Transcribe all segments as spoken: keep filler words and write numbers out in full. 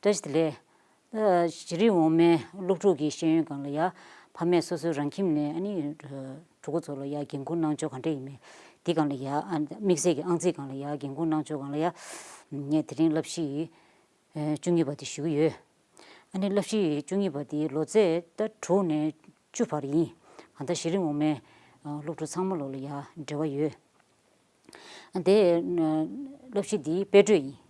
བཀྲ་ཤིས་བདེ་ལེགས། ད་གཞི་རིམ་འོག་མའི་སློབ་ཕྲུག་གི་ཤེས་ཡོན་སྒང་ལ་ཡ། ཕ་མས་སོ་སོའི་རང་ཁྱིམ་ནས་ཨ་ནི་ཕྲུ་གུ་ཚོ་ལ་ཡ་འགན་འཁུར་གནང་ཕྱོགས་ག་འདྲ་ཡིན་མིན། འདི་སྒང་ལ་ཡ་ཨ་དམིགས་བསལ་གྱི་ཨང་རྩིས་སྒང་ལ་ཡ་འགན་འཁུར་གནང་ཕྱོགས་སྒང་ལ་ཡ། ངས་དེ་རིང་བསླབ་གཞི་ཨ་བཅུ་གཉིས་པ་དེ་ཞུ་གི་ཡོད། ཨ་ནི་བསླབ་གཞི་བཅུ་གཉིས་པ་དེ་ལོ་ཚད་ད་དྲུག་ནས་བཅུ་བར་ཡིན། གང་ལྟར་གཞི་རིམ་འོག་མའི་སློབ་ཕྲུག་ཚང་མ་ལོ་ལ་ཡ་འབྲེལ་བ་ཡོད། དེ་བསླབ་གཞི་འདིའི་དཔེ་སྤྲོད་ཡིན།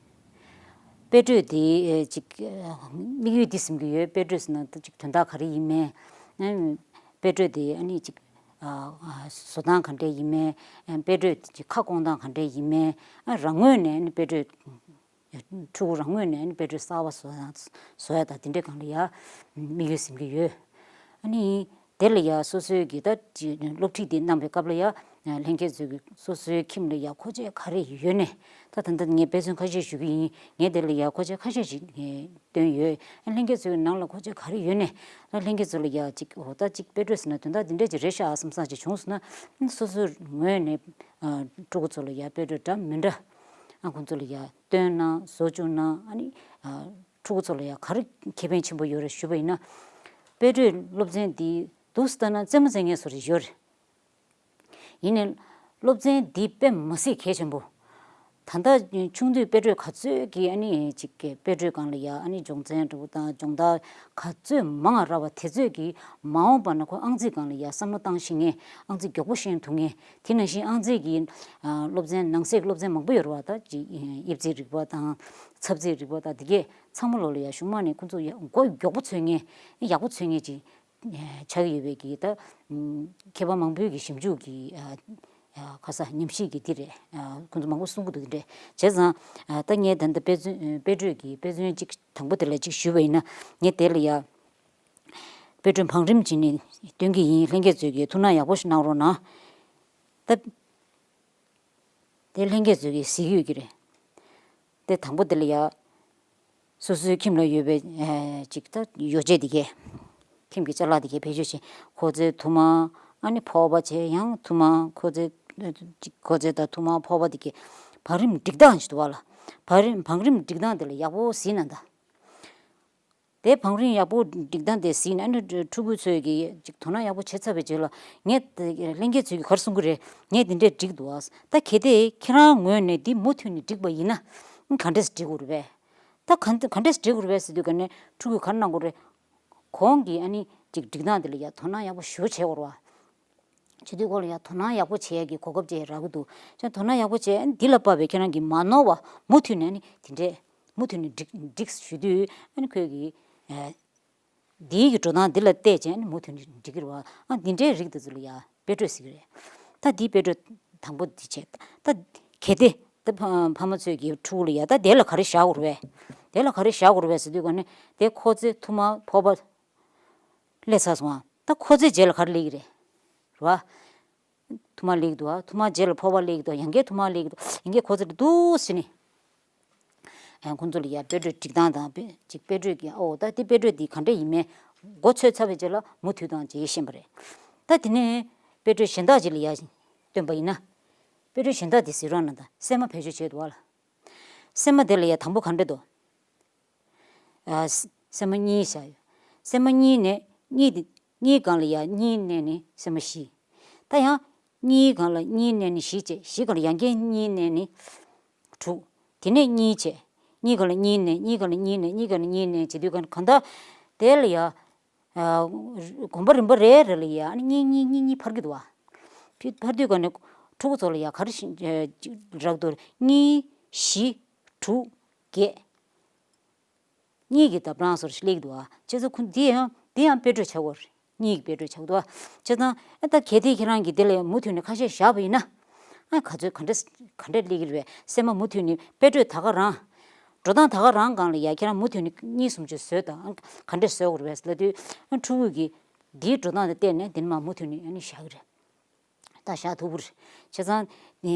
དཔེ་སྤྲོད་འདི་ཅིག་དམིགས་ཡུལ་འདི་ཟིན་གྱི་ཡོད། དཔེ་སྤྲོད་ཟེར་ན་ཅིག་དོན་དག་ག་རེ་ཡིན་མིན། དཔེ་སྤྲོད་འདི་ཨ་ནི་ཅིག་བཟོ་སྟངས་ག་འདྲས་ཡིན་མིན། དཔེ་སྤྲོད་ཅིག་ཁ་སྐོང་སྟངས་ག་འདྲས་ཡིན་མིན། རང་ངོས་ནས་ཨ་ནི་དཔེ་སྤྲོད། ཕྲུ་གུ་རང་ངོས་ནས་ཨ་ནི་དཔེ་སྤྲོད་གསར་པ་བཟོ་ཡ་བཟོ་ཡ་དང་དེ་འདྲའི་སྒང་ལ་ཡ་དམིགས་ཡུལ་ཟིན་གྱི་ཡོད། ཨ་ནི་དེ་ལ་ཡ་སོ་སོའི་གི་ད་ཅི་སློབ་ཁྲིད་དེ་གནང་བའི་སྐབས་ལ་ཡ་ལྷན་རྒྱས་ཚོས་གི་སོ་སོའི་ཁྱིམ་ལ་ཡ་མཁོ་ཆས་ག་རེ་ཡོད་ནས། ད་ད་ལྟ་ངས་དཔེ་མཚོན་ཁ་ཤས་ཞུ་གི་ཡིན། ངས་དེ་ལ་ཡ་མཁོ་ཆས་ཁ་ཤས་ཤིག་ངས་བཏོན་ཡོད། ཨ་ལྷན་རྒྱས་ཚོའི་ནང་ལ་མཁོ་ཆས་ག་རེ་ཡོད་ནས། ད་ལྷན་རྒྱས་ཚོ་ལ་ཡ་ཅིག་འོ་ད་ཅིག་དཔེ་སྤྲོད་ཟེར་ན་དོན་དག་འདི་འདྲས་ཅིག་རེད་ཤག་བསམ་བསམ་ཅིག་བྱུང་སོང་ན། སོ་སོའི་ངོས་ནས་ཨ་ཕྲུ་གུ་ཚོ་ལ་ཡ་དཔེ་སྤྲོད་འདྲ་མི་འདྲ་ཨ་ཁོང་ཚོ་ལ་ཡ་སྟོན་ན་བཟོ་བཅུག་ན། ཨ་ནི་ཨ་ཕྲུ་གུ་ཚོ་ལ་ཡ་ག་རེ་ཁེ་ཕན་ཆེན་པོ་ཡོད་རེད་ཞུས་པ་ཡིན་ན། དཔེ་སྤྲོད་སློབ་ཚན་འདི་འདུག་སེ་ལྟ་ན་རྩེད་མོ་རྩེ་མཁན་བཟོ་འདྲ་ཡོད་རེད། ཡིན་ནའི་སློབ་ཚན་འདི་དཔེ་མི་སྲིད་གལ་ཆེན་པོ། ད་ལྟ་ཆུང་དུས་དཔེ་སྤྲོད་ག་ཚོད་ཀྱི་ཨ་ནི་ཅིག་དཔེ་སྤྲོད་སྒང་ལ་ཡ་ཨ་ནི་སྦྱོང་ཚན་འདྲ་པོ་དང་སྦྱོང་བརྡར་ག་ཚོད་མང་རག་པ་དེ་ཚོད་ཀྱིས་མ་འོངས་པ་ན་ཁོ་ཨང་རྩིས་སྒང་ལ་ཡ་བསམ་བློ་བཏང་ཤེས་མཁན། ཨང་རྩིས་མགྱོགས་པོ་ཤེས་ཐུབ་མཁན། དེ་ནང་བཞིན་ཨང་རྩིས་ཀྱི་ཨ་སློབ་ཚན་ནང་གསེས་ཀྱི་སློབ་ཚན་མང་པོ་ཡོད་རེད་པ། ད་ཅིག་དབྱིབས་རྩིས་རིག་པ་དང་ཚབ་རྩིས་རིག་པ་དང་དེ་གས་ཚང་མ་ལོ་ལ་ཡ་གཞུག་མ་ནས་ཁོ་ཚོ་ཡ་མགོ་མགྱོགས་པོ་ཚོད་མཁན། ཡག་པོ་ཚོད་མཁན་ཅིག་ཆགས་ཀྱི་ཡོད་པའི་གི་ད་མཁས་པ་མང་པོའི་གི་ཞིབ་འཇུག་གི་ཨ་ཨ་ག་ས་ཉམས་ཞིབ་ཀྱི་འདི་རེད། ཨ་ཁོང་ཚོ་མང་པོ་གསུང་གི་འདུག་འདི་འདྲས་བྱས་ཙང་། ཨ་ད་ངས་ད་ལྟ་དཔེ་མཚོན་དཔེ་སྤྲོད་ཀྱི་དཔེ་མཚོན་གཅིག་དང་པོ་དེ་ལ་གཅིག་ཞུས་པ་ཡིན་ན། ངས་དེ་ལ་ཡ་དཔེ་སྤྲོད་བང་རིམ་བྱས་ནས་སྟོན་གྱི་ཡིན། ལྷན་རྒྱས་ཚོས་ཀྱི་ཐུགས་སྣང་ཡག་པོ་ཞིག་གནང་རོགས་གནང་། ད་དེ་ལྷན་རྒྱས་ཚོས་ཀྱི་གཟིགས་ཡོད་ཀྱི་རེད། དེ་དང་པོ་དེ་ལ་ཡ། སོ་སོའི་ཁྱིམ་ལ་ཡོད་པའི་ཨེ་ཅིག་ད་ཡོ་བྱད་དེ་གས། ཁྱིམ་གྱི་ཅ་ལག་དེ་གས་བེད་སྤྱོད་བྱེད། ཁོ་ཚོའི་ཐུར་མ། ཨ་ནི་ཕོར་པ་བྱས། ཡང་ཐུར་མ། ཁོ་ཚོའི་ཅིག་ཁོ་ཚོའི་ད་ཐུར་མ་ཕོར་པ་དེ་གས་བང་རིམ་སྒྲིག་སྟངས་ཅིག་འདུག་པ་ལ། བང་རིམ་བང་རིམ་སྒྲིག་སྟངས་དེ་ལ་ཡག་པོ་གཟིགས་ན་ད། དེ་བང་རིམ་ཡག་པོ་སྒྲིག་སྟངས་དེ་གཟིགས་ནས། ཨ་ནི་ཕྲུ་གུ་ཚོས་ཀྱིས་ཅིག་དོ་སྣང་ཡག་པོ་བྱེད་ཚར་བའི་རྗེས་ལ། ངས་ལྷན་རྒྱས་ཚོས་ཀྱིས་ག་རེ་གསུང་གི་རེད། ངས་འདི་འདྲས་སྒྲིག་འདུག་ཨ། ད་གལ་ཏེ་ཁྱེད་རང་ངོས་ནས་འདི་མུ་མཐུད་ནས་སྒྲིག་པ་ཡིན་ན། ག་འདྲས་སྒྲིག་དགོས་རེད་པས། ད་ག་ག་འདྲས་སྒྲིག་དགོས་རེད་པས་ཟེར་དུས་ག་ནས་ཕྲུ་གུས་ག་རེ་གནང་དགོས་རེད། གོང་གི་ཨ་ནི་ཅིག་སྒྲིག་སྟངས་འདི་ལ་ཡ་དོ་སྣང་ཡག་པོ་ཞེ་པོ་བྱེད་དགོས་རེད་པ། བྱེད་དུས་སྐོར་ལ་ཡ་དོ་སྣང་ཡག་པོ་བྱེད་ཡ་གི་གོ་སྐབས་ཅིག་རག་གི་འདུག་ཅང་དོ་སྣང་ཡག་པོ་བྱས། ཨ་ནི་འདི་ལ་དཔག་པའི་ཁྱེད་རང་གིས་མ་ནོར་བ་མུ་མཐུད་ནས་ཨ་ནི་དེ་འདྲས་མུ་མཐུད་ནས་སྒྲིག་སྒྲིག་ཞུ་དུས། ཨ་ནི་ཁོས་ཀྱིས་ཨ་འདིའི་གི་འགྲོ་སྟངས་འདི་ལ་བལྟས་བྱས་ཨ་ནི་མུ་མཐུད་ནས་སྒྲིག་གི་རེད་པ། ཨ་འདི་འདྲའི་རིགས་འདི་ཚོ་ལ་ཡ་དཔེ་སྤྲོད་ཟེར་གི་རེད། ད་འདིའི་དཔེ་སྤྲོད་དང་པོ་འདི་བྱས། ད་གལ་ཏེ་ད་ཕ་ཕ་མ་ཚོས་ཀྱིས་ཕྲུ་གུ་ལ་ཡ་ད་དེ་ལ་ག་རེ་བཞག་དགོས་རེད་པས། དེ་ལ་ག་རེ་བཞག་དགོས་རེད་པས་ཟེར་དུས་ག་ནས་དེ་ཁོ་ཚོའི་ཐུར་མ་ཕོར་པ་སླེབས་ཚར་སོང་ཨ། ད་ཁོ་ཚོའི་རྗེས་ལ་ག་རེ་སླེབས་ཀྱི་རེད། རེད་པ། ཐུར་མ་སླེབས་ཀྱི་འདུག་ཨ། ཐུར་མ་རྗེས་ལ་ཕོར་པ་སླེབས་ཀྱི་འདུག་ཡང་བསྐྱར་ཐུར་མ་སླེབས་ཀྱི་འདུག་ཡང་བསྐྱར་ཁོ་ཚོ་ལ་འདུག་ཟེར་ནས། ཨ་ཁོང་ཚོ་ལ་ཡ་དཔེ་སྤྲོད་སྒྲིག་སྟངས་དང་དཔེ་ཅིག་དཔེ་སྤྲོད་ཀྱི། ཨོ་ད་འདི་དཔེ་སྤྲོད་འདི་ག་འདྲ་ཡིན་མིན་མགོ་ཚོས་ཚར་བའི་རྗེས་ལ་མུ་མཐུད་དང་བྱས་ཤེས་པ་རེད། ད་དེ་ནས་དཔེ་སྤྲོད་གཞན་དག་ཅིག་ལ་ཡ་སྟོན་པ་ཡིན་ན། དཔེ་སྤྲོད་གཞན་དག་དེ་གཟིགས་རོགས་གནང་དང་། སྲན་མ་བེད་སྤྱོད་བྱས་འདུག་པ་ལ། སྲན་མ་དེ་ལ་ཡ་དང་པོ་ག་འདྲ་འདུག་ཨ་ས་སྲན་མ་གཉིས་བཞག་ཡོད། སྲན་མ་གཉིས་ནས་གཉིས་དེ་གཉིས་སྒང་ལ་ཡ་གཉིས་བསྣན་ནས་སྲན་མ་བཞི། ད་ཡང་གཉིས་སྒང་ལ་གཉིས་བསྣན་ནས་བཞི་བྱས། བཞི་སྒང་ལ་ཡང་བསྐྱར་གཉིས་བསྣན་ནས་དྲུག་དེ་ནས་གཉིས་བྱས། གཉིས་སྒང་ལ་གཉིས་བསྣན། གཉིས་སྒང་ལ་གཉིས་བསྣན། གཉིས་སྒང་ལ་གཉིས་བསྣན་བྱེད་དུས་གང་གང་ལྟར་དེ་ལ་ཡ། ཨ་གོམ་པ་རིམ་པ་རེ་རེ་ལ་ཡ་ཨ་ནི་གཉིས་གཉིས་གཉིས་གཉིས་འཕར་གྱི་འདུག་པ། ཕི་འཕར་དུས་ག་ནས་ཕྲུ་གུ་ཚོ་ལ་ཡ་ག་རེ་ཞིག་ཨ་རག་འདུག་གཉིས། བཞི། དྲུག་བརྒྱད། གཉིས་ཀྱི་ལྡབ་གྲངས་སོར་སླེབས་འདུག་ཨ། བྱས་ཙང་ཁོ་འདི་ཡང་འདི་ཡང་དཔེ་སྤྲོད་བྱ་དགོས་རེད། གཉིས་ཀྱི་དཔེ་སྤྲོད་བྱ་དགོས་འདུག་ཨ། བྱས་ཙང་ཨ་ད་གལ་ཏེ་ཁྱེད་རང་གིས་འདི་ལ་མུ་མཐུད་ནས་ཁ་ཤས་བཞག་པ་ཡིན་ན། ཨ་ག་ཚོད་ག་འདྲ་ག་འདྲ་སླེབས་ཀྱི་རེད་པས། སྲན་མ་མུ་མཐུད་ནས་དཔེ་སྤྲོད་ད་ག་རང་། འགྲོ་སྟངས་ད་ག་རང་སྒང་ལ་ཡ་ཁྱེད་རང་མུ་མཐུད་ནས་གཉིས་གསུམ་ཅིག་བཟོས་དང་། ཨ་ག་འདྲ་བཟོ་དགོས་རེད་པས་ལབ་དུས། ཨ་ཕྲུ་གུ་གིས་འདིའི་འགྲོ་སྟངས་དེ་བལྟས་ནས་འདི་ནས་མར་མུ་མཐུད་ནས་ཨ་ནི་བཞག་གི་རེད། ད་བཞག་ཐུབ་ཀྱི་རེད། བྱས་ཙང་ནི་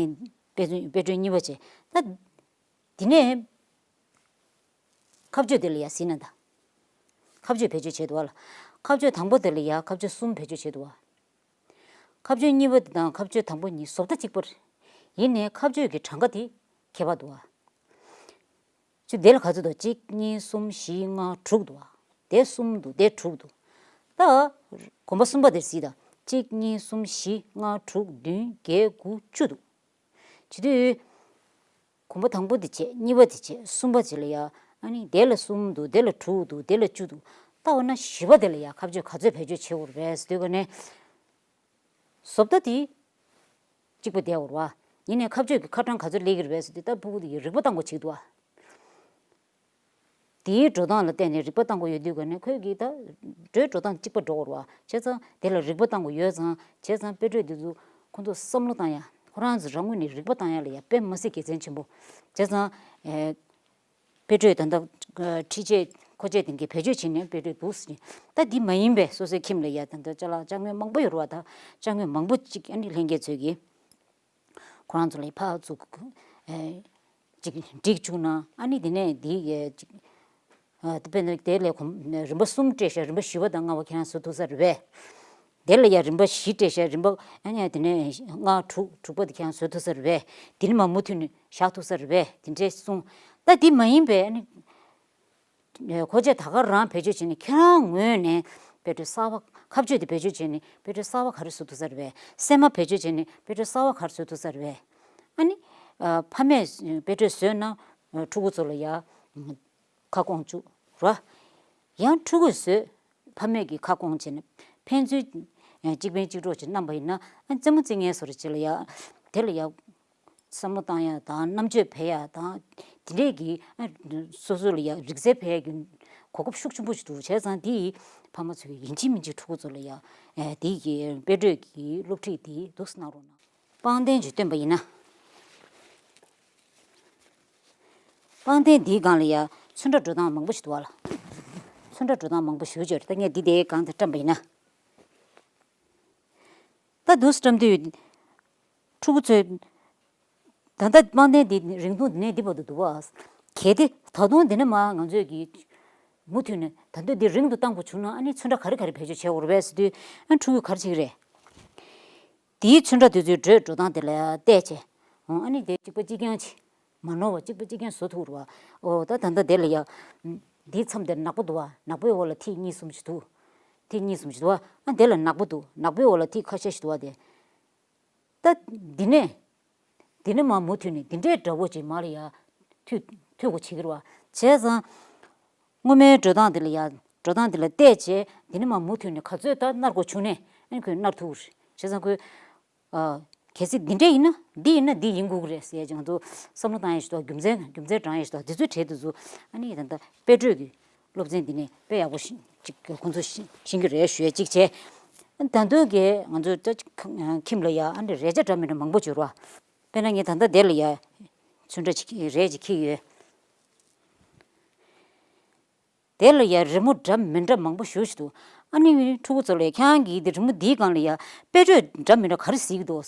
དཔེ་མཚོན་དཔེ་སྤྲོད་གཉིས་པ་བྱས། ད་འདི་ནས་ཁ་གཅོད་དེ་ལ་ཡ་གཟིགས་ན་ད། ཁ་གཅོད་བེད་སྤྱོད་བྱས་འདུག་པ་ལ། ཁ་གཅོད་དང་པོ་དེ་ལ་ཡ་ཁ་གཅོད་གསུམ་བེད་སྤྱོད་བྱས་འདུག་པ། ཁ་གཅོད་གཉིས་པ་དེ་དང་ཁ་གཅོད་དང་པོ་གཉིས་བཟོ་ལྟ་གཅིག་པ་རེད། ཡིན་ནའི་ཁ་གཅོད་ཀྱི་གྲངས་ཀ་དེ་ཁྱད་པར་འདུག་པ། ཅུ། དེ་ལ་ག་ཚོད་འདུག་གཅིག་གཉིས་གསུམ་བཞི་ལྔ་དྲུག་འདུག་བ། དེ་གསུམ་འདུག་དེ་དྲུག་འདུག་ད་གོམ་པ་གསུམ་པ་དེར་གཟིགས་དང་། གཅིག་གཉིས་གསུམ་བཞི་ལྔ་དྲུག་བདུན་བརྒྱད་དགུ་བཅུ་འདུག་བྱེད་དུས། གོམ་པ་དང་པོ་དེ་བྱས། གཉིས་པ་དེ་བྱས། གསུམ་པ་དེ་ལ་ཡ། ཨ་ནི་དེ་ལ་གསུམ་འདུག་དེ་ལ་དྲུག་འདུག་དེ་ལ་བཅུ་འདུག་ད་འོ་ན་བཞི་པ་དེ་ལ་ཡ་ཁ་གཅོད་ག་ཚོད་བེད་སྤྱོད་བྱེད་དགོས་རེད་ཟེར་དུས་ག་ནས། བཟོ་ལྟ་དེ་གཅིག་པ་བསྡད་ཡོད་རེད་བ། ཡིན་ནའི་ཁ་གཅོད་ཀྱི་ཁ་གྲངས་ག་ཚོད་སླེབས་ཀྱི་རེད་པས་ཟེར་དུས། ད་ཕྲུ་གུ་དེ་ཡི་རིག་པ་བཏང་དགོས་བྱེད་ཀྱི་འདུག་བ། དེའི་འགྲོ་སྟངས་ལ་བརྟེན་ནས་རིག་པ་བཏང་དགོས་ཡོད་དུས་ག་ནས། ཁོས་ཀྱིས་ད་འགྲོའི་འགྲོ་སྟངས་གཅིག་པ་འགྲོ་དགོས་རེད་བ། བྱས་ཙང་དེ་ལ་རིག་པ་བཏང་དགོས་ཡོད་ཙང་། བྱས་ཙང་དཔེ་སྤྲོད་དེ་ཚོ་ཁོ་ཚོ་བསམ་བློ་བཏང་ཡ། ཁོ་རང་ཚོ་རང་ངོས་ནས་རིག་པ་བཏང་ཡ་ལ་ཡ་དཔེ་མི་སྲིད་དགེ་མཚན་ཆེན་པོ། བྱས་ཙང་། ཨེ། དཔེ་སྤྲོད་ད་ལྟ་ཁྲིད་ཆས་མཁོ་ཆས་དེ་འདྲ་བེད་སྤྱོད་བྱས་ནས་དཔེ་སྤྲོད་འདུག་ཟེར། ད་འདི་མ་ཡིན་པའི་སོ་སོའི་ཁྱིམ་ལ་ཡ་ད་ལྟ་ཅ་ལག་ཅ་དངོས་མང་པོ་ཡོད་རེད་བ། ད་ཅ་དངོས་མང་པོ་ཅིག་ཨ་ནི་ལྷན་རྒྱས་ཚོས་ཀྱིས་ཁོ་རང་ཚོ་ལ་ཕར་ཚུར་ཨེ་ཅིག་སྒྲིག་བཅུག་ན། ཨ་ནི་དེ་ནས་འདི་ཨེ་ཅིག་ཨ། དཔེར་ན་དེ་ལས་གོམ། རིམ་པ་གསུམ་སྤྲད་ཤག་རིམ་པ་བཞི་པ་དང་ལྔ་པ་ཁྱེད་རང་བཟོ་ཐུབ་ས་རེད་པས། དེ་ལ་ཡ་རིམ་པ་བཞི་སྤྲད་ཤག་རིམ་པ་ཨ་ནི་དེ་ནས་ལྔ་དྲུག་དྲུག་པ་དེ་ཁྱེད་རང་བཟོ་ཐུབ་ས་རེད་པས། དེ་ནི་མ་མུ་མཐུད་ནས་བཞག་ཐུབ་ས་རེད་པས། དེ་འདྲས་གསུངས། ད་དེ་མ་ཡིན་པའི་ཨ་ནི་མཁོ་ཆས་ད་ག་རང་བེད་སྤྱོད་བྱས་ནས། ཁྱེད་རང་ངོས་ནས་དཔེ་སྤྲོད་གསར་པ། ཁ་གཅོད་དེ་བེད་སྤྱོད་བྱས་ནས་དཔེ་སྤྲོད་གསར་པ་ག་རེ་བཟོ་ཐུབ་ས་རེད་པས། སྲན་མ་བེད་སྤྱོད་བྱས་ནས་དཔེ་སྤྲོད་གསར་པ་ག་རེ་བཟོ་ཐུབ་ས་རེད་པས། ཨ་ནི་ཨ། ཕ་མས་དཔེ་སྤྲོད་བཟོས་ན་ཕྲུ་གུ་ཚོ་ལ་ཡ་ཁ་སྐོང་བཅུག་ར། ཡང་ཕྲུ་གུས་བཟོས། ཕ་མས་ཀྱིས་ཁ་སྐོང་བྱས་ནས་ཕན་ཚུན་གཅིག་ཕན་གཅིག་གྲོགས་ཀྱིས་བསྣམས་པ་ཡིན་ན། ཨ། རྩེད་མོ་རྩེ་མཁན་བཟོ་འདྲ་ཅིག་ལ་ཡ། དེ་ལ་ཡ་བསམ་བློ་བཏང་ཡ་དང་། རྣམ་དཔྱོད་འཕེལ་ཡ་དང་། དེ་འདྲས་ཀྱི་ཨ། སོ་སོ་ལ་ཡ་རིག་རྩལ་འཕེལ་ཡ་གི་གོ་སྐབས་ཤུགས་ཆེན་པོ་ཞིག་འདུག་བྱས་ཙང་འདི་ཕ་མ་ཚོས་ཡིན་གཅིག་མིན་གཅིག་ཕྲུ་གུ་ཚོ་ལ་ཡ། ཨ། འདི་གི་དཔེ་སྤྲོད་ཀྱི་སློབ་ཁྲིད་འདི་འདུག་སེ་གནང་རོགས་གནང་། པང་གདན་ཅིག་བཏོན་པ་ཡིན་ན། པང་གདན་འདིའི་སྒང་ལ་ཡ་ཚོན་ཁྲ་འགྲོ་སྟངས་མང་པོ་ཞིག་འདུག་བ་ལ། ཚོན་ཁྲ་འགྲོ་སྟངས་མང་པོ་ཞེ་པོ་ཅིག་ཡོད་རེད། ད་ངས་འདི་དེའི་སྒང་དེ་བཀྲམ་པ་ཡིན་ན། ད་འདུག་སེ་བཀྲམ་དུས། ཕྲུ་གུ་ཚོས། ད་ལྟ་པང་གདན་འདི་རིང་ཐུང་འདི་ནས་འདི་བར་དུ་འདུག་བ། གལ་ཏེ་ད་དུང་འདི་ནས་མར་ང་ཚོས་ཀྱིས་མུ་མཐུད་ནས་ད་དུང་འདི་རིང་དུ་བཏང་དགོས་བྱུང་ན། ཨ་ནི་ཚོན་ཁྲ་ག་རེ་ག་རེ་བེད་སྤྱོད་བྱེད་དགོས་རེད་པས་ཟེར་དུས། ཨ། ཕྲུ་གུས་ག་རེ་བྱེད་ཀྱི་རེད། དེའི་ཚོན་ཁྲ་དེ་ཚོའི་འགྲོས་འགྲོ་སྟངས་དེ་ལ་བལྟས་བྱས། ཨོ། ཨ་ནི་དེ་གཅིག་པ་གཅིག་རྐྱང་བྱས། མ་ནོར་བ་གཅིག་པ་གཅིག་རྐྱང་བཟོ་ཐུབ་རེད་བ། ཨོ། ད་ད་ལྟ་དེ་ལ་ཡ། འདིའི་མཚམས་དེར་ནག་པོ་འདུག་བ། ནག་པོའི་འོག་ལ་ཐིག་གཉིས་གསུམ་ཞིག་འདུག་ཐིག་གཉིས་གསུམ་ཞིག་འདུག་བ། ཨ། དེ་ལ་ནག་པོ་འདུག་ནག་པོའི་འོག་ལ་ཐིག་ཁ་ཤས་ཤིག་འདུག་བ། དེ། ད་འདི་ནས། འདི་ནས་མར་མུ་མཐུད་ནས་འདི་འདྲའི་འདྲ་པོ་ཅིག་མར་ལ་ཡ་མཐུད་མཐུད་དགོས་བྱེད་ཀྱི་རེད་བ། བྱས་ཙང་། སྔོན་མའི་འགྲོ་སྟངས་འདི་ལ་ཡ། འགྲོ་སྟངས་འདི་ལ་བལྟས་བྱས། འདི་ནས་མར་མུ་མཐུད་ནས་ག་ཚོད་ད་སྣར་དགོས་བྱུང་ནས། ཨ་ནི་ཁོས་སྣར་ཐུབ་ཀྱི་རེད། བྱས་ཙང་ཁོས། ཨ། གལ་སྲིད་འདི་འདྲ་ཡིན་ན། འདི་ཡིན་ན་འདི་ཡིན་དགོས་ཀྱི་རེད་ཟེར་ཡ་ཅིག་ང་ཚོ་བསམ་བློ་བཏང་ཡ་ཞིག་འདུག་རྒྱུ་མཚན། རྒྱུ་མཚན་བགྲང་ཡ་ཞིག་འདུག་འདི་ཚོའི་གྲས་དེ་ཚོ། ཨ་ནི་ད་ལྟ་དཔེ་སྤྲོད་ཀྱི་སློབ་ཚན་འདི་ནས་དཔེ་ཡག་པོ་ཞིག་ཅིག་ཁོང་ཚོ་ཤེས་ཤེས་ཀྱི་རེད་ཞུ་ཡ་གཅིག་བྱས། ད་དུང་གི་ང་ཚོ་ད་ཁྱིམ་ལ་ཡ། ཨ་ནི་རས་ཆ་འདྲ་མི་འདྲ་མང་པོ་ཅིག་ཡོད་རེད་བ། དཔེར་ན་ངས་ད་ལྟ་དེ་ལ་ཡ་ཚོན་ཁྲ་ཅིག་རས་ཅིག་འཁྱེར་ཡོད། དེ་ལ་ཡ་རི་མོ་འདྲ་མི་འདྲ་མང་པོ་ཞེ་པོ་ཅིག་འདུག་ཨ་ནི་ཕྲུ་གུ་ཚོ་ལ་ཡ། ཁྱེད་རང་གིས་དེ་རི་མོ་འདིའི་སྒང་ལ་ཡ་དཔེ་སྤྲོད་འདྲ་མི་འདྲ་ག་རེ་གཟིགས་ཀྱི་འདུག་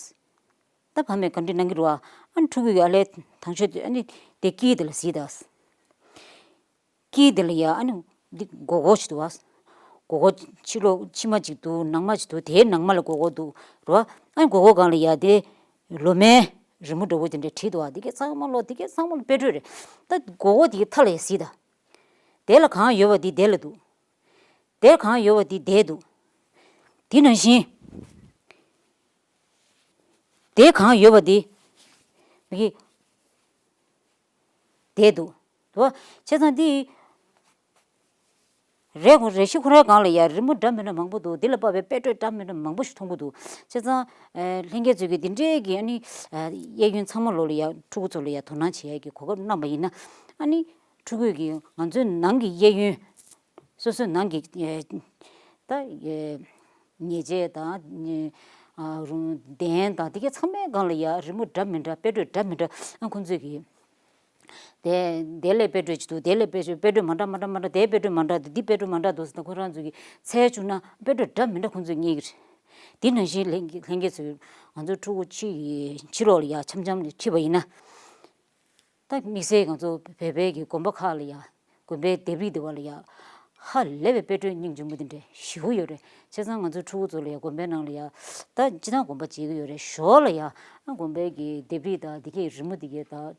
ད་ཕ་མས་ག་འདྲ་གནང་གི་རེད་བ། ཨ་ནི་ཕྲུ་གུ་ཡ་ལས་དང་ཤོས་དེ། ཨ་ནི་དེ་དཀྱིལ་དེ་ལ་གཟིགས་དང་། དཀྱིལ་དེ་ལ་ཡ། ཨ་ནི་འདི་སྒོར་སྒོར་ཞིག་འདུག་བ། སྒོར་སྒོར་ཕྱི་ལོགས་ཕྱི་མ་ཅིག་འདུག་ནང་མ་ཅིག་འདུག་དེའི་ནང་མ་ལ་སྒོར་སྒོར་འདུག་རེད་བ། ཨ་ནི་སྒོར་སྒོར་སྒང་ལ་ཡ་དེ་ལོ་མའི་རི་མོ་འདྲ་པོ་དེ་འདྲ་བྲིས་འདུག་བ། དེ་གའི་ཚང་མ་ལོ། དེ་གའི་ཚང་མ་ལོ་དཔེ་སྤྲོད་རེད། ད་སྒོར་སྒོར་དེ་གའི་མཐའ་ལ་ཡ་གཟིགས་དང་། དེ་ལ་གང་ཡོད་པ་དེ་དེ་ལ་འདུག་དེར་གང་ཡོད་པ་དེ་དེར་འདུག་དེ་ནང་བཞིན། དེར་གང་ཡོད་པ་དེ་མི་གི་དེར་འདུག་འདུག་བ། བྱས་ཙང་དེ་རས་ཁོ་རས་གཞི་ཁོ་རའི་སྒང་ལ་ཡ་རི་མོ་འདྲ་མི་འདྲ་མང་པོ་འདུག་དེ་ལ་དཔག་པའི་དཔེ་སྤྲོད་འདྲ་མི་འདྲ་མང་པོ་ཞིག་མཐོང་གི་འདུག་བྱས་ཙང་། ཨ། ལྷན་རྒྱས་ཚོས་ཀྱིས་དེ་འདྲའི་གི། ཨ་ནི། ཨ། གཡས་གཡོན་ཚང་མ་ལོགས་ལ་ཡ་ཕྲུ་གུ་ཚོ་ལ་ཡ་དོ་སྣང་བྱེད་ཡ་གི་གོ་སྐབས་གནང་པ་ཡིན་ན། ཨ་ནི་ཕྲུ་གུ་གིས་ང་ཚོའི་ནང་གི་གཡས་གཡོན། སོ་སོའི་ནང་གི། ཨེ། ད། ཨེ། ཉལ་ཆས་དང་། ཨ། རུང་གདན་དང་དེ་གའི་ཚང་མའི་སྒང་ལ་ཡ་རི་མོ་འདྲ་མི་འདྲ། དཔེ་སྤྲོད་འདྲ་མི་འདྲ། ཨ། ཁོང་ཚོས་ཀྱིས་དེ་དེ་ལ་དཔེ་སྤྲོད་ཅིག་འདུག་དེ་ལ་དཔེ་སྤྲོད། དཔེ་སྤྲོད་མ་འདྲ་མ་འདྲ་མ་འདྲ། དེ་དཔེ་སྤྲོད་མ་འདྲ་འདུག་འདི་དཔེ་སྤྲོད་མ་འདྲ་འདུག་ཟེར་ནས་ཁོ་རང་ཚོས་ཀྱིས་འཚོལ་བཅུག་ན། དཔེ་སྤྲོད་འདྲ་མི་འདྲ་ཁོང་ཚོས་རྙེད་ཀྱི་རེད། དེ་ནང་བཞིན་ལྷན་ལྷན་རྒྱས་ཚོས། ང་ཚོ་ཕྲུ་གུ་ཕྱི་ཡི་ཕྱི་ལོགས་ལ་ཡ་འཆམ་འཆམ་ལ་ཁྲིད་པ་ཡིན་ན། ད་དམིགས་བསལ་ང་ཚོ་བོད་པའི་གི་དགོན་པ་ཁག་ལ་ཡ། དགོན་པའི་ལྡེབས་རིས་དེ་བ་ལ་ཡ། ཧ་ལས་པའི་དཔེ་སྤྲོད་སྙིང་རྗེ་མོ་དེ་འདྲ་ཞེ་པོ་ཡོད་རེད། བྱས་ཙང་ང་ཚོའི་ཕྲུ་གུ་ཚོ་ལ་ཡ་དགོན་པའི་ནང་ལ་ཡ། ད་སྤྱིར་བཏང་དགོན་པ་མཇལ་གི་ཡོད་རེད། ཞོར་ལ་ཡ། ཨ། དགོན་པའི་གི་ལྡེབས་རིས་དང་དེ་གའི་རི་མོ་དེ་གའི་དང་།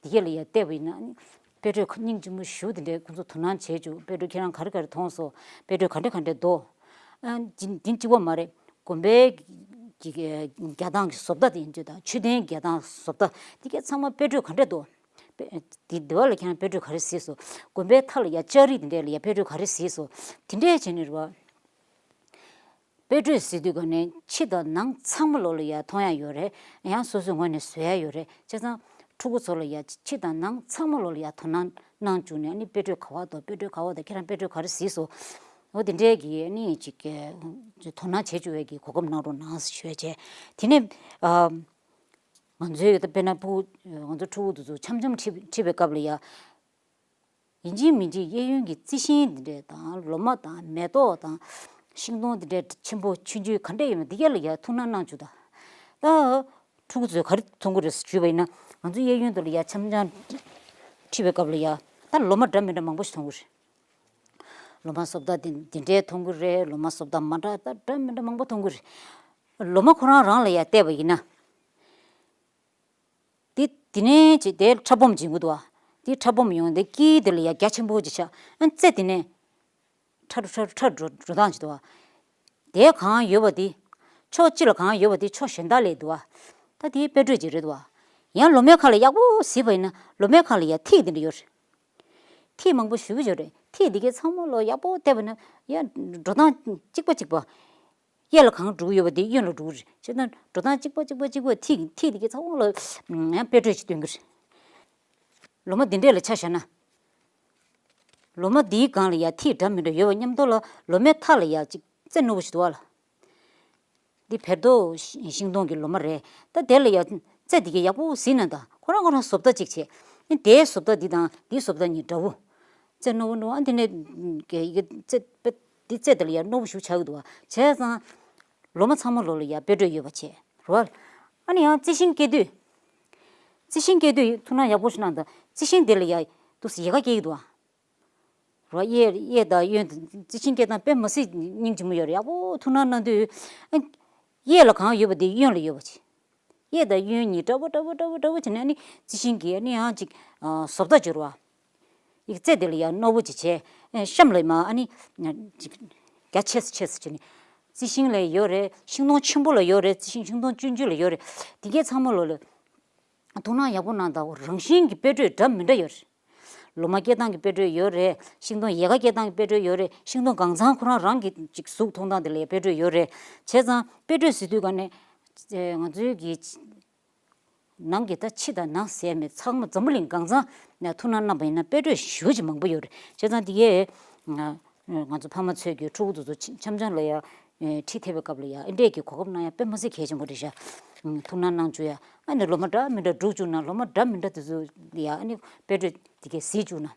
དེ་གའི་ལ་ཡ་བལྟས་པ་ཡིན་ན། ཨ་ནི་ དཔེ་སྤྲོས་སྙིང་རྗེ་མོ་ཞུ་དེ་འདྲའི་ཁོང་ཚོ་དོ་སྣང་བྱེད་བཅུག་དཔེ་སྤྲོས་ཁྱེད་རང་ག་རེ་ག་རེ་མཐོང་སོང་། དཔེ་སྤྲོས་ག་འདྲ་ག་འདྲ་འདུག་ཨ། འདི་འདི་གཅིག་པོ་མ་རེད། དགོན་པའི་གི་གི་རྒྱག་སྟངས་ཀྱི་བཟོ་ལྟ་དེ་ཡིན་རྒྱུ་དང་མཆོད་རྟེན་རྒྱག་སྟངས་བཟོ་ལྟ་དེ་གའི་ཚང་མ་དཔེ་སྤྲོས་ག་འདྲ་འདུག་དཔེ་འདི་འདི་བ་ལ་ཁྱེད་རང་དཔེ་སྤྲོས་ག་རེ་གཟིགས་སོང་། དགོན་པའི་མཐའ་ལ་ཡ་ལྕགས་རི་དེ་འདྲས་ལ་ཡ་དཔེ་སྤྲོས་ག་རེ་གཟིགས་སོང་། དེ་འདྲས་བྱས་ནས་རེད་བ། དཔེ་སྤྲོས་ཟེར་དུས་ག་ནས་ཕྱི་དང་ནང་ཚང་མ་ལོ་ལ་ཡ་མཐོང་ཡ་ཡོད་རེད། ཡང་སོ་སོའི་ངོས་ནས་བཟོ་ཡ་ཡོད་རེད། བྱས་ཙང་ཕྲུ་གུ་ཚོ་ལ་ཡ་ཕྱི་དང་ནང་ཚང་མ་ལོ་ལ་ཡ་དོ་སྣང་གནང་བཅུག་ནས་ཨ་ནི་དཔེ་སྤྲོས་ག་བ་འདུག་དཔེ་སྤྲོས་ག་བ་འདུག་ཁྱེད་རང་དཔེ་སྤྲོས་ག་རེ་གཟིགས་སོང་། འོ་དེ་འདྲའི་གི་ཨ་ནི་ཅིག་གི་དོ་སྣང་བྱེད་བཅུག་པའི་གི་གོ་སྐབས་གནང་རོགས་གནང་ཞུ་ཡ་བྱས། དེ་ནས་ཨ། ང་ཚོའི་ད་དཔེར་ན་ཕྲུ་གུ་ང་ཚོ་ཕྲུ་གུ་དེ་ཚོ་འཆམ་འཆམ་ཁྲིད་ཁྲིད་པའི་སྐབས་ལ་ཡ། ཡིན་གཅིག་མིན་གཅིག་གཡས་གཡོན་གྱི་རྩི་ཤིང་འདི་འདྲས་དང་ལོ་མ་དང་མེ་ཏོག་དང་ཤིང་སྡོང་འདི་འདྲས་ཆེན་པོ་ཆུང་ཆུང་ག་འདྲས་ཡོད་མེད་འདི་ག་ལ་ཡ་ཐུགས་སྣང་གནང་བཅུག་ད། ད་ཕྲུ་གུ་ཚོས་ག་རེ་མཐོང་གི་རེད་ཞུས་པ་ཡིན་ན་ང་ཚོ་གཡས་གཡོན་དུ་ལ་ཡ་འཆམ་འཆམ་ཁྲིད་པའི་སྐབས་ལ་ཡ་ད་ལོ་མ་འདྲ་མི་འདྲ་མང་པོ་ཞིག་མཐོང་གི་རེད། ལོ་མ་བཟོ་ལྟ་འདི་འདི་འདྲས་མཐོང་གི་རེད། ལོ་མ་བཟོ་ལྟ་མ་འདྲ་ད་འདྲ་མི་འདྲ་མང་པོ་མཐོང་གི་རེད། ལོ་མ་ཁོ་རང་རང་ལ་ཡ་བལྟས་པ་ཡིན་ན། དེ་དེ་ནས་ཅིག་དེ་ཁྲ་སྦོམ་འབྱིན་གྱི་འདུག་བ། དེ་ཁྲ་སྦོམ་ཡོང་དེ་དཀྱིལ་དེ་ལ་ཡ་རྒྱ་ཆེན་པོ་ཅིག་ཆགས། ཨ་རྩེ་དེ་ནས་ཁྲ་ཁྲ་ཁྲ་འགྲོ་འགྲོ་སྟངས་ཅིག་འདུག་བ། དེ་གང་ཡོད་པ་དེ། ཕྱོགས་གཅིག་ལ་གང་ཡོད་པ་དེ་ཕྱོགས་གཞན་དག་ལ་འདུག་བ། ད་དེའི་དཔེ་སྤྲོས་ཅིག་རེད་འདུག་བ། ཡང་ལོ་མའི་ཁ་ལ་ཡག་པོ་གཟིགས་པ་ཡིན་ན་ལོ་མའི་ཁ་ལ་ཡ་ཐིག་དེ་འདྲ་ཡོད་རེད། ཐིག་མང་པོ་ཞེ་པོ་ཡོད་རེད། ཐིག་དེ་གའི་ཚང་མ་ལོ་ཡག་པོ་བལྟས་པ་ན་ཡ་འགྲོ་སྟངས་གཅིག་པ་གཅིག་པ། གཡས་ལ་གང་འགྲོ་གི་ཡོད་པ་དེ་གཡོན་ལ་འགྲོ་གི་རེད། བྱས་ན་འགྲོ་སྟངས་གཅིག་པ་གཅིག་པ་གཅིག་པ་ཐིག་ཐིག་དེ་གའི་ཚང་མ་ལ་ཡང་དཔེ་སྤྲོས་ཤིག་སྟོན་གི་རེད། ལོ་མ་འདི་འདྲས་ལ་ཆ་བཞག་ན། ལོ་མ་འདིའི་སྒང་ལ་ཡ་ཐིག་འདྲ་མི་འདྲ་ཡོད་པ་མཉམ་དུ་ལ་ལོ་མའི་མཐའ་ལ་ཡ་གཅིག་རྩེ་རྣོ་པོ་ཞིག་འདུག་བ་ལ། འདི་བེར་ཏོག་ཤིང་སྡོང་གི་ལོ་མ་རེད། ད་དེ་ལ་ཡ་རྩེ་འདི་གའི་ཡག་པོ་གཟིགས་ན་ད་ཁོ་རང་ཁོ་རང་བཟོ་ལྟ་གཅིག་བྱས། ཨ་ནི་དེའི་བཟོ་ལྟ་འདི་དང་འདིའི་བཟོ་ལྟ་གཉིས་འདྲ་བོ། རྩེ་རྣོ་པོ་རྣོ་པོ་ཨ་འདི་ནས་གི་ཡི་གེ་རྩེ་པེ་འདི་རྩེ་དེ་ལ་ཡ་རྣོ་པོ་ཞིག་ཆགས་ཀྱི་འདུག་བ། བྱས་ཙང་། ལོ་མ་ཚང་མ་ལོ་ལ་ཡ་དཔེ་སྤྲོས་ཡོད་པ་བྱས། རོ། ཨ་ནི་ཡང་རྩི་ཤིང་སྐྱེ་དུས། རྩི་ཤིང་སྐྱེ་དུས་ཐུགས་སྣང་ཡག་པོ་ཞིག་གནང་དང་རྩི་ཤིང་དེ་ལ་ཡ་འདུག་སེ་ཡལ་ག་སྐྱེ་གི་འདུག་བ། རོ། གཡས་གཡས་དང་གཡོན་དུ་རྩི་ཤིང་སྐྱེ་སྟངས་དཔེ་མི་སྲིད་སྙིང་རྗེ་མོ་ཡོད་རེད། ཡག་པོ་ཐུགས་སྣང་གནང་དུས། ཨ། གཡས་ལ་གང་ཡོད་པ་དེ་གཡོན་ལ་ཡོད་པ་བྱས། གཡས་དང་གཡོན་གཉིས་འདྲ་པོ་འདྲ་པོ་འདྲ་པོ་འདྲ་པོ་བྱས་ནས་ཨ་ནི་རྩི་ཤིང་གི་ཨ་ནི་ཡང་ཅིག་ཨ། བཟོ་ལྟ་སྦྱོར་བ། ཡིག་རྩེ་དེ་ལ་ཡང་རྣོ་པོ་ཅིག་བྱས། ཨེ། གཤམ་ལ་མ་ཨ་ནི་ཅིག་རྒྱ་ཆེ་སུ་ཆེ་སུ་བྱས་ནས། རྩི་ཤིང་ལ་ཡོད་རེད། ཤིང་སྡོང་ཆེན་པོ་ལ་ཡོད་རེད། རྩི་ཤིང་ཤིང་སྡོང་ཆུང་ཆུང་ལ་ཡོད་རེད། དེ་གའི་ཚང་མ་ལོ་ལ་ཐུགས་སྣང་ཡག་པོ་གནང་དང་རང་བཞིན་གྱི་དཔེ་སྤྲོས་འདྲ་མི་འདྲ་ཡོད་རེད། ལོ་མ་སྐྱེ་སྟངས་ཀྱི་དཔེ་སྤྲོས་ཡོད་རེད། ཤིང་སྡོང་ཡལ་ག་སྐྱེ་སྟངས་ཀྱི་དཔེ་སྤྲོས་ཡོད་རེད། ཤིང་སྡོང་གང་ཚང་ཁོ་རང་རང་གི་ཅིག་གཟུགས་མཐོང་སྟངས་དེ་ལ་ཡང་དཔེ་སྤྲོས་ཡོད་རེད། བྱས་ཙང་དཔེ་སྤྲོས་ཟེར་དུས་ག་ནས་ང་ཚོའི་གི་ནང་གི་ད་ཕྱི་དང་ནང་ཟེར་མེད་ཚང་མ་འཛམ་བུ་གླིང་གང་ཚང་ནས་ཐུགས་སྣང་གནང་པ་ཡིན་ན་དཔེ་སྤྲོས་ཞེ་པོ་ཅིག་མང་པོ་ཡོད་རེད། བྱས་ཙང་དེ་གས་ང་ཚོ་ཕ་མ་ཚོས་ཀྱི་ཕྲུ་གུ་དེ་ཚོ་འཆམ་འཆམ་ལ་ཡ་ཁྲིད་ཐེབས་པའི་སྐབས་ལ་ཡ་ཨེ་འདྲས་ཀྱི་གོ་སྐབས་གནང་ཡ་དཔེ་མི་སྲིད་གལ་ཆེན་པོ་རེད་ཤག་ཐུགས་སྣང་གནང་བཅུག་ཡ། ཨ་ནི་ལོ་མ་འདྲ་མི་འདྲ་སྒྲུག་བཅུག་ན་ལོ་མ་འདྲ་མི་འདྲ་དེ་ཚོ་ལ་ཡ་ཨ་ནི་དཔེ་སྤྲོས་དེ་གས་གཟིགས་བཅུག་ན།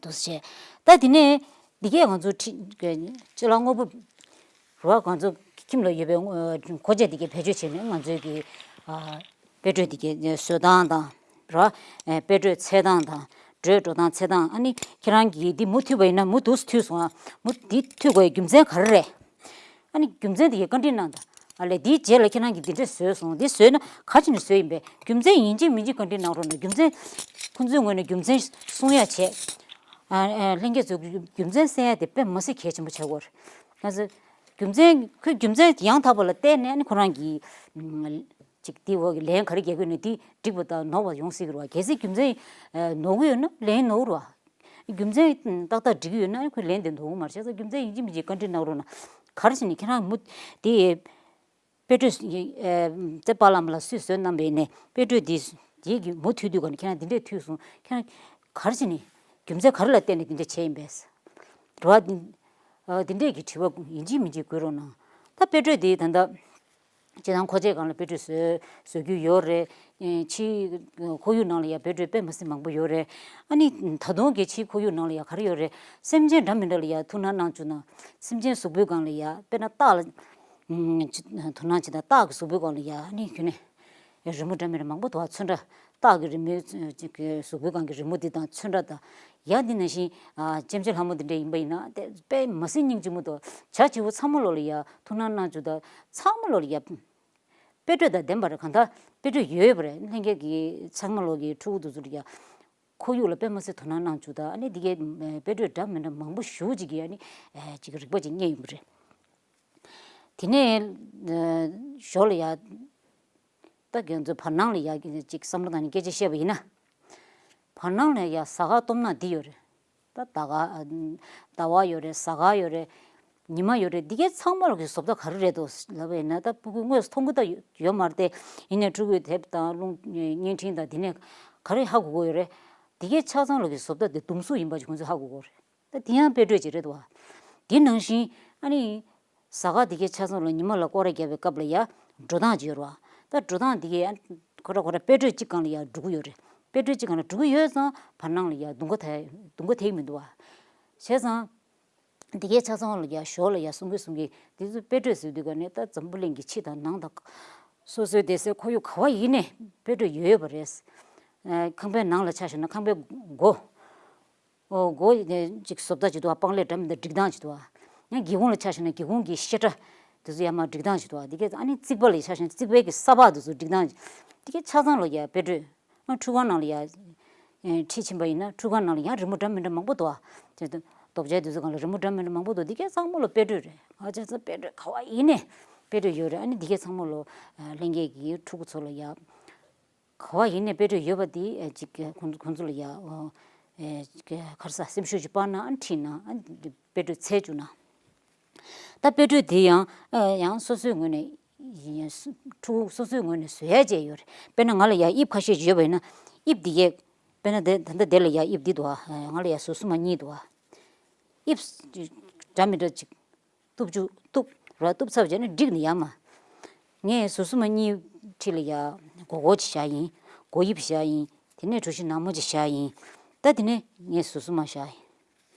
འདུག་སེ་བྱས། ད་དེ་ནས་འདི་གས་ང་ཚོ་ཁྲི་སྤྱི་ལ་དངོས་པོ་རུ་བ་ང་ཚོ་ཁྱིམ་ལ་ཡོད་པའི་མཁོ་ཆས་འདི་གས་བེད་སྤྱོད་བྱས་ནས་ང་ཚོའི་གི་ཨ། དཔེ་སྤྲོས་འདི་གས་བཟོ་སྟངས་དང་རུ་བ་དཔེ་སྤྲོས་འཚོལ་སྟངས་དང་འགྲོས་འགྲོ་སྟངས་འཚོལ་སྟངས། ཨ་ནི་ཁྱེད་རང་གིས་འདི་མུ་མཐུད་པ་ཡིན་ན་མུ་འདུག་སེ་མཐུད་སོང་ཨ། མུ་འདི་མཐུད་དགོས་རྒྱུ་མཚན་ག་རེ་རེད། ཨ་ནི་རྒྱུ་མཚན་དེ་ཡི་བཀའ་འདྲི་གནང་དང་། ཨ་ལས་དེའི་རྗེས་ལ་ཁྱེད་རང་གིས་འདི་འདྲས་བཟོས་སོང་། འདི་བཟོས་ན་ག་རེ་བྱས་ནས་བཟོས་ཡིན་པས་རྒྱུ་མཚན་ཡིན་གཅིག་མིན་གཅིག་བཀའ་འདྲི་གནང་རོགས་གནང་། རྒྱུ་མཚན་ཁོང་ཚོའི་ངོས་ནས་རྒྱུ་མཚན་གསུང་ཡ་བྱས། ཨ་ཨ་ལྷན་རྒྱས་ཚོས་རྒྱུ་མཚན་གསན་ཡ་དེ་དཔེ་མི་སྲིད་གལ་ཆེན་པོ་ཆགས་ཀྱི་ཡོད་རེད། ང་ཚོ་རྒྱུ་མཚན་ཁོས་རྒྱུ་མཚན་ཡང་དག་པ་ལ་བལྟས་ནས་ཨ་ནི་ཁོ་རང་གིས་ཅིག་དེའི་འོག་གི་ལན་ག་རེ་རྒྱག་གི་ཡོད་ན་དེ་འགྲིག་པ་དང་ནོར་བ་ཡོང་སྲིད་ཀྱི་རེད་བ། གལ་སྲིད་རྒྱུ་མཚན་ནོར་གི་ཡོད་ན་ལན་ནོར་གི་རེད་བ། རྒྱུ་མཚན་ཏག་ཏག་འགྲིག་གི་ཡོད་ན་ཁོས་ལན་དེ་འདོགས་གི་མ་རེད། བྱས་ཙང་རྒྱུ་མཚན་ཡིན་གཅིག་མིན་གཅིག་བཀའ་འདྲི་གནང་རོགས་གནང་། ག་རེ་བྱས་ནས་ཁྱེད་རང་མུ་དེ་དཔེ་སྤྲོས་ཙེ་པཱ་ལགས་ལ་སུས་བཟོས་གནང་བས་ནས་དཔེ་སྤྲོས་འདི་དེ་གི་མུ་མཐུད་དུས་ག་ནས་ཁྱེད་རང་འདི་འདྲས་མཐུད་སོང་། ཁྱེད་རང་ག་རེ་བྱས་ནས་རྒྱུ་མཚན་ག་རེ་ལ་བརྟེན་ནས་འདི་འདྲས་བྱས་ཡིན་པས་རེད་བ། འདི་འདི་འདྲས་ཀྱི་དྲི་བ་ཡིན་གཅིག་མིན་གཅིག་དགོས་རོགས་གནང་། ད་དཔེ་སྤྲོས་འདི་ད་ལྟ། སྤྱིར་བཏང་མཁོ་ཆས་སྒང་ལ་དཔེ་སྤྲོས་བཟོ་བཟོ་རྒྱུ་ཡོད་རེད། ཨེ་ཕྱིའི་ཁོར་ཡུག་ནང་ལ་ཡང་དཔེ་སྤྲོས་དཔེ་མི་སྲིད་མང་པོ་ཡོད་རེད། ཨ་ནི་ད་དུང་གི་ཕྱིའི་ཁོར་ཡུག་ནང་ལ་ཡང་ག་རེ་ཡོད་རེད། སེམས་ཅན་འདྲ་མི་འདྲ་ལ་ཡང་ཐུགས་སྣང་གནང་བཅུག་ན། སེམས་ཅན་གཟུགས་པོའི་སྒང་ལ་ཡང་དཔེར་ན་སྟག་ལ་ཨུམ་ཅི་ཐུགས་སྣང་བྱེད་དང་། སྟག་གི་གཟུགས་པོའི་སྒང་ལ་ཡང་ཨ་ནི་ཁྱོན་ནས་རི་མོ་འདྲ་མི་འདྲ་མང་པོ་འདུག་ཨ། ཚོན་ཁྲ། སྟག་གི་རི་མོའི་ཚོན་ཅིག་གི་གཟུགས་པོའི་སྒང་གི་རི་མོ་འདི་དང་ཚོན་ཁྲ་དང་། ཡང་འདི་ནང་བཞིན་ཨ་ལྕེམ་ཅེ་ལྷ་མོ་འདི་འདྲ་ཡིན་པ་ཡིན་ན་དེ་དཔེ་མི་སྲིད་སྙིང་རྗེ་མོ་འདུག་བྱ་བྱིའུ་ཚང་མ་ལོ་ལ་ཡ་ཐུགས་སྣང་གནང་བཅུག་དང་། ཚང་མ་ལོ་ལ་ཡ་དཔེ་སྤྲོས་དང་ལྡན་པ་རེད། གང་ལྟར་དཔེ་སྤྲོས་ཡོད་ཡོད་པ་རེད། ལྷན་རྒྱས་ཀྱི་ཚང་མ་ལོ་གི་ཕྲུ་གུ་དེ་ཚོ་ལ་ཡ་ ཁོར་ཡུག་ལ་དཔེ་མི་སྲིད་དོ་སྣང་གནང་བཅུག་ད། ཨ་ནི་འདི་གའི་དཔེ་སྤྲོད་འདྲ་མི་འདྲ་མང་པོ་ཞེ་པོ་ཅིག་གིས་ཨ་ནི་ཅིག་རིག་པ་ཅིག་རྙེད་ཡོང་གི་རེད། དེ་ནས་ཞོར་ལ་ཡ། ད་ཁྱེད་ཚོས་བར་སྣང་ལ་ཡ་ཅིག་བསམ་བློ་བཏང་ནས་སྐད་ཆ་བཤད་པ་ཡིན་ན། བར་སྣང་ལ་ཡ་གཟའ་སྐར་སྟོབས་ན་འདི་ཡོད་རེད། ད་ཟླ་ག་ཟླ་བ་ཡོད་རེད། གཟའ་སྐར་ཡོད་རེད། ཉི་མ་ཡོད་རེད། འདི་གའི་ཚང་མ་ལ་གི་བཟོ་ལྟ་ག་རེ་རེད་འདུག་ལབ་པ་ཡིན་ན། ད་སྤུ་གུ་དངོས་སུ་མཐོང་གི་ད་ཡོད་མ་རེད་དེ། ཡིན་ནའི་ཕྲུ་གུའི་དེབ་དང་རླུང་བརྙན་འཕྲིན་དང་འདི་ནས་ག་རེ་ཧ་གོ་གི་ཡོད་རེད། འདི་གའི་ཆ་ཚང་ལ་གི་བཟོ་ལྟ་དེ་ཟླུམ་གཟུགས་ཡིན་པ་ཅིག་ཁོང་ཚོས་ཧ་གོ་གི་ཡོད་རེད། ད་དེ་ཡང་དཔེ་སྤྲོད་ཅིག་རེད་འདུག་བ། དེ་ནང་བཞིན་ཨ་ནི། གཟའ་སྐར་དེ་གའི་ཆ་ཚང་ལ་ཉི་མ་ལ་སྐོར་ར་བརྒྱབ་པའི་སྐབས་ལ་ཡ་འགྲོ་སྟངས་ཅིག་ཡོད་རེད་བ། ད་འགྲོ་སྟངས་དེ་གའི་ཁོ་ར་ཁོ་ར་དཔེ་སྤྲོད་གཅིག་སྒང་ལ་ཡ་འགྲོ་གི་ཡོད་རེད། དཔེ་སྤྲོད་གཅིག་སྒང་ལ་འགྲོ་གི་ཡོད་ཙང་བར་སྣང་ལ་ཡ་དུང་ཁ་ཐེག་དུང་ཁ་ཐེག་གི་མི་འདུག་བ། བྱས་ཙང་། དེ་གའི་ཆ་ཚང་ལ་ཡ་ཞོར་ལ་ཡ་གསུང་གི་གསུང་གི་དེ་ཚོ་དཔེ་སྤྲོད་ཟེར་དུས་ག་ནས་ད་འཛམ་བུ་གླིང་གི་ཕྱི་དང་ནང་དང་། སོ་སོའི་བསྡད་སའི་ཁོར་ཡུག་ག་བ་ཡིན་ནས་དཔེ་སྤྲོད་ཡོད་ཡོད་པ་རེད། ཁང་པའི་ནང་ལ་ཆ་བཞག་ན་ཁང་པའི་སྒོ། ཨོ་སྒོ་ཅིག་བཟོ་ལྟ་ཅིག་འདུག་བ། པང་ལེབ་འདྲ་མི་འདྲ་སྒྲིག་སྟངས་ཅིག་འདུག་བ། ཡང་སྒེའུ་ཁུང་ལ་ཆ་བཞག་ན་སྒེའུ་ཁུང་གི་བཤད་གྲྭ་དེ་ཚོ་ཡར་མར་སྒྲིག་སྟངས་ཅིག་འདུག་བ། འདི་གས་ཨ་ནི་རྩིག་པ་ལ་ཆ་བཞག་ན་རྩིག་པའི་གི་ས་ཕག་དེ་ཚོ་སྒྲིག་སྟངས་ཅིག་འདི་གས་ཆ་ཚང་ལ་ཡ་དཔེ་སྤྲོད། ཨ་ཁྲུས་ཁང་ནང་ལ་ཡ་ཁྲིད་ཕྱིན་པ་ཡིན་ན་ཁྲུས་ཁང་ནང་ལ་ཡང་རི་མོ་འདྲ་མི་འདྲ་མང་པོ་འདུག་བ། ཅེས་ཏེ་རྡོ་གཅལ་དེ་ཚོ་སྒང་ལ་རི་མོ་འདྲ་མི་འདྲ་མང་པོ་འདུག་འདི་གས་ཚང་མ་ལ་དཔེ་སྤྲོད་རེད། ཨ་ཅག་ཚ་དཔེ་སྤྲོད་ག་བ་ཡིན་ནས་དཔེ་སྤྲོད་ཡོད་རེད། ཨ་ནི་འདི་གས་ཚང་མ་ལ་ལྷན་རྒྱས་ཀྱི་ཕྲུ་གུ་ཚོ་ལ་ཡ། ག་བ་ཡིན་ནས་དཔེ་སྤྲོད་ཡོད་པ་འདི་ཅིག་ཁོང་ཁོང་ཚོ་ལ་ཡ་ཨོ་ཨེ་ག་རེ་ཟ་སེམས་ཤུགས་ཅིག་སྤར་ན། ཨ་ཁྲིད་ན། ཨ་དཔེ་སྤྲོད་འཚོལ་བཅུག་ན། ད་དཔེ་སྤྲོད་འདི་ཡང་ཨ་ཡང་སོ་སོའི་ངོས་ནས་ཡིན། ཕྲུ་གུ་སོ་སོའི་ངོས་ནས་བཟོ་ཡ་བྱས་ཡོད་རེད། དཔེར་ན་ང་ལ་ཡ་དབྱིབས་ཁ་ཤས་ཅིག་ཡོད་པ་ཡིན་ན་དབྱིབས་འདི་གས། དཔེར་ན་དེ་ད་ལྟ་དེ་ལ་ཡ་དབྱིབས་འདི་འདུག་ཨ། ང་ལ་ཡ་ཟུར་གསུམ་མ་གཉིས་འདུག་ཨ། དབྱིབས་འདྲ་མི་འདྲ་ཅིག་གཏུབ་བཅུག་གཏུབ་ར་གཏུབ་ཚར་བྱས་ན་འགྲིག་ནི་ཡ་མ། ངས་ཟུར་གསུམ་མ་གཉིས་འཁྲིས་ལ་ཡ་སྒོར་སྒོར་ཅིག་བཞག་ཡིན། སྒོ་དབྱིབས་བཞག་ཡིན། དེ་ནས་གྲུ་བཞི་ནག་མོ་ཅིག་བཞག་ཡིན། ད་དེ་ནས་ངས་ཟུར་གསུམ་མ་བཞག་ཡིན།